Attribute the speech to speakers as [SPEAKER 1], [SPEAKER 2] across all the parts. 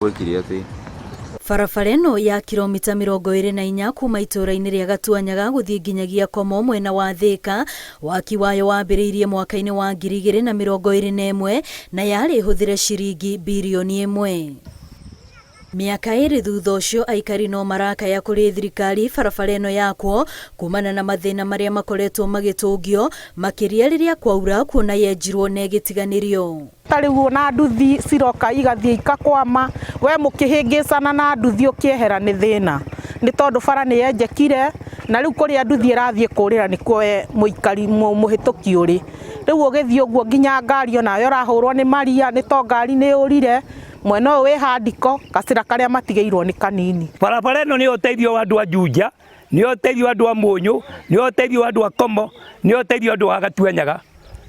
[SPEAKER 1] Gwekire atĩ.
[SPEAKER 2] Barabara ĩno ya kiromita 24 kuma itũũra-inĩ rĩa Gatuanyaga gũthiĩ nginyagia Komo mwena wa Thĩka, waki wayo wambĩrĩirie mwaka-inĩ wa 2021 na yarĩ ĩhũthĩre ciringi birioni ĩmwe. Mĩaka ĩrĩ thutha ũcio aikari no marakaya kũrĩ thirikari barabara ĩno yakwo kumana na mathĩna marĩa makoretwo magĩtũngio makĩria rĩrĩa kwaura kuona yenjirwo na ĩgĩtiganĩrio.
[SPEAKER 3] Ta rĩu ona nduthi ciroka igathiĩ ikakwama, we mũkĩhĩngĩcana na nduthi ũkĩehera nĩ thĩna, nĩ tondũ bara nĩ yenjekire na rĩu kũrĩa nduthi ĩrathiĩ kũrĩra nĩkuo we mũikari mũhĩtũki ũrĩ. Rĩu ũgĩthiĩ ũguo nginya ngari onawe ũrahũrwo nĩ maria nĩ to ngari nĩ yũrire, mwena ũyũ wĩ handiko, gacĩra karĩa matigĩirwo nĩ kanini.
[SPEAKER 4] Barabara ĩno nĩyo ũteithio wa andũ a Juja, nĩyo ũteithio wa andũ a Mũnyũ, nĩyo ũteithio wa andũ a Komo, nĩyo ũteithio wa andũ a Gatuanyaga.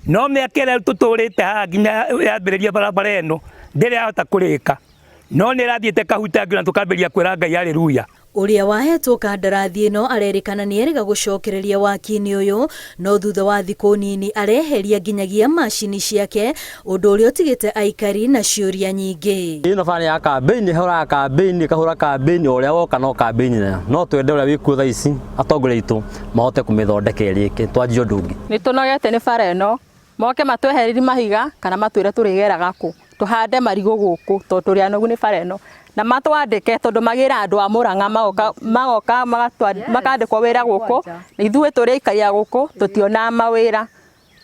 [SPEAKER 4] No mĩaka ĩrĩa tũtũrĩte haha nginya yambĩrĩria barabara ĩno ndĩrĩ yahota kũrĩka, no nĩ ĩrathiĩte ĩkahutangio na tũkambĩrĩria kwĩra Ngai haleluya.
[SPEAKER 2] Ũrĩa wahetwo kandarathi ĩno arerĩkana nĩ erĩga gũcokereria waki-inĩ ũyũ, no thutha wa thikũ nini areheria nginyagia macini ciake, ũndũ ũrĩa ũtigĩte aikari na ciũria nyingĩ.
[SPEAKER 5] Ĩno bara nĩ ya kambĩini, ĩhũraga kambĩini, ĩkahũra kambĩini, o ũrĩa woka no kambĩini nayo. No twende ũrĩa wĩkuo thaa ici, atongoria aitũ mahote kũmĩthondeka ĩrĩke, twanjie ũndũ ũngĩ.
[SPEAKER 6] Nĩ tũnogete nĩ bara ĩno, moke matwehererie mahiga kana matwĩre tũrĩgeraga kũ, tũhande marigũ gũkũ tondũ tũrĩ anogu nĩ bara ĩno. Na matwandĩke tondũ magĩraga andũ a Mũrang'a magoka magoka makandĩkwo wĩra gũkũ, na ithuĩ tũrĩ aikari a gũkũ tũtionaga mawĩra.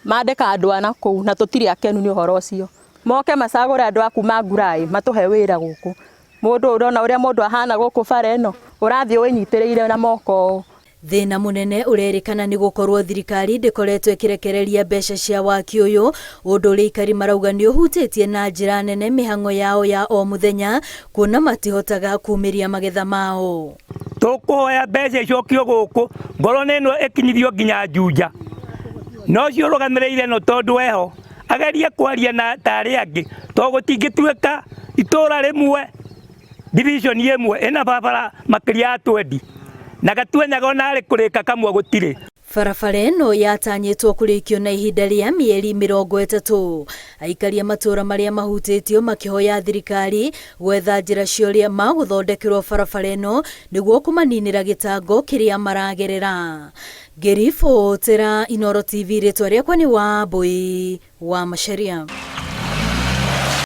[SPEAKER 6] Mandĩkaga andũ a nakũu na tũtirĩ akenu nĩ ũhoro ũcio. Moke macagũre andũ a kuma Nguraĩ matũhe wĩra gũkũ. Mũndũ ũrona ũrĩa mũndũ ahana gũkũ bara ĩno, ũrathiĩ wĩnyitĩrĩire na moko ũũ.
[SPEAKER 2] Thĩna mũnene ũrerĩkana nĩ gũkorwo thirikari ndĩkoretwo ĩkĩrekereria mbeca cia waki ũyũ, ũndũ ũrĩa aikari marauga nĩ ũhutĩtie na njĩra nene mĩhang'o yao ya o mũthenya kuona matihotaga kumĩria magetha mao.
[SPEAKER 4] Tũkũhoya mbeca icokio gũkũ, ngorwo nĩ ĩno ĩkinyithio nginya Juja. Na ũcio ũrũgamĩrĩire ĩno tondũ eho, agerie kwaria na ta arĩa angĩ, tondũ gũtingĩtuĩka itũra rĩmwe division ĩmwe ĩna barabara makĩria ya twendi na Gatuanyaga ona arĩ kũrĩka kamwe gũtirĩ.
[SPEAKER 2] Barabara ĩno yatanyĩtwo kũrĩkio na ihinda rĩa mĩeri 30. Aikari a matũũra marĩa mahutĩtio makĩhoya thirikari gwetha njĩra cia ũrĩa magũthondekerwo barabara ĩno nĩguo kũmaninĩra gĩtango kĩrĩa maragerera. Ngĩribotera Inooro TV rĩtwa rĩakwa nĩ Wambũi wa Macharia.